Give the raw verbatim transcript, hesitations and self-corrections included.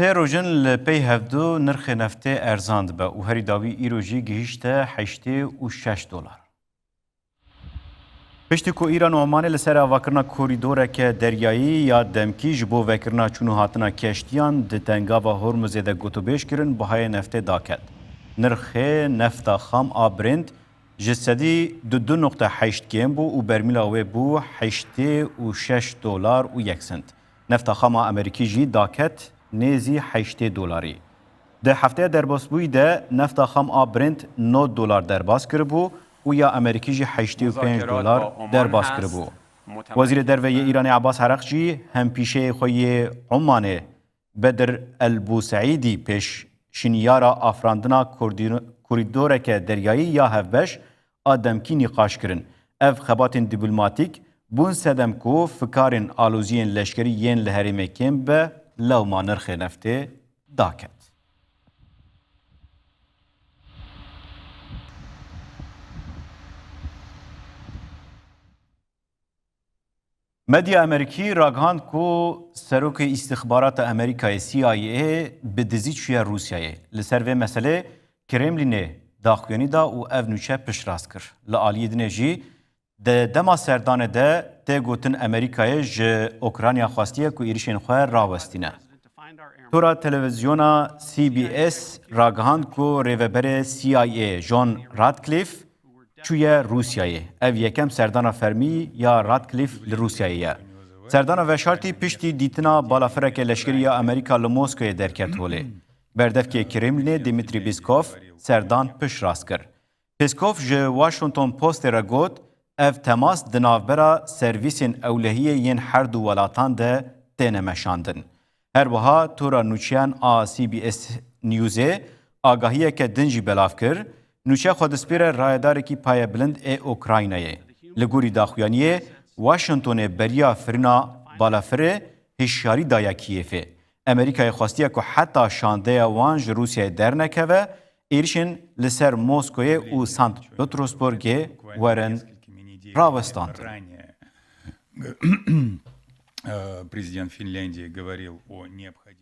Sê roj in li pey hevdu nirxê neftê erzan dibe û herî dawî îro jî gihîşte heştê û şeş dolar. Piştî ku Îran û Omanê li ser avakirina korîdoreke deryayî ya demkî ji bo vekirina çûn û hatina keştiyan di Tengava Hormuzê de gotûbêj kirin, bihayê neftê daket. Nirxê nefta xam a Brent ji sedî du du noqte heşt kêm bû û bermîla wê bû heştê û şeş dolar û yek sent. Nefta xam a Amerîkî jî daket nêzî heştê dolarî. Di hefteya derbasbûyî de nefta xam a Brent nod dolar derbas kiribû û ya Amerîkî jî heştê û pênc dolar derbas kiribû. Wezîrê Derve yê Îranê Abbas Hereq jî hempîşeyê xwe yê Omanê Bedir El Buseîdî pêşinyara afirandina kordî-, korîdoreke deryayî ya hevbeş a demkî nîqaş kirin. Ev xebatên dîplomatîk bûn sedem ku fikarên aloziyên leşkerî yên li herêmê kêm bibe, lewma nirxê neftê daket. Medya Amerîkî ragihand ku Serokê Îstixbarata Amerîkayê, C I A, bi dizî çûye Rûsyayê. Li ser vê meselê Kremlînê daxuyanî da û ev nûçe piştrast kir. Li aliyê dinê jî di dema serdanê de tê gotin Amerîkayê ji Ukrayna xwestiye ku êrişên xwe rawestîne. Tora televîzyona C B S ragihand ku rêveberê C I A John Ratcliffe çûye Rûsyayê. Ev yekem serdana fermî ya Ratcliffe li Rûsyayê ye. Serdana veşartî piştî dîtina balafireke leşkerî ya Amerîka li Moskoyê derket holê. Berdevkê Kremlînê Dmitry Peskov serdan piştrast kir. Peskov ji Washington Postê re got, ev temas di navbera servîsên ewlehiyê yên her du welatan de têne meşandin. Her wiha tora nûçeyan a C B S Newsê agahiyeke din jî belav kir, nûçe xwe dispêre rayedarekî payebilind ê Ukraynayê. Li gorî daxuyaniyê Washingtonê beriya firina balafirê hişyarî daye Kiyevê. Amerîkayê xwestiye ku heta şandeya wan ji Rûsyayê dernekeve, êrişên li ser Moskoyê û Sankt Petersburgê werin rawestandin. Э, президент Финляндии говорил о необходимости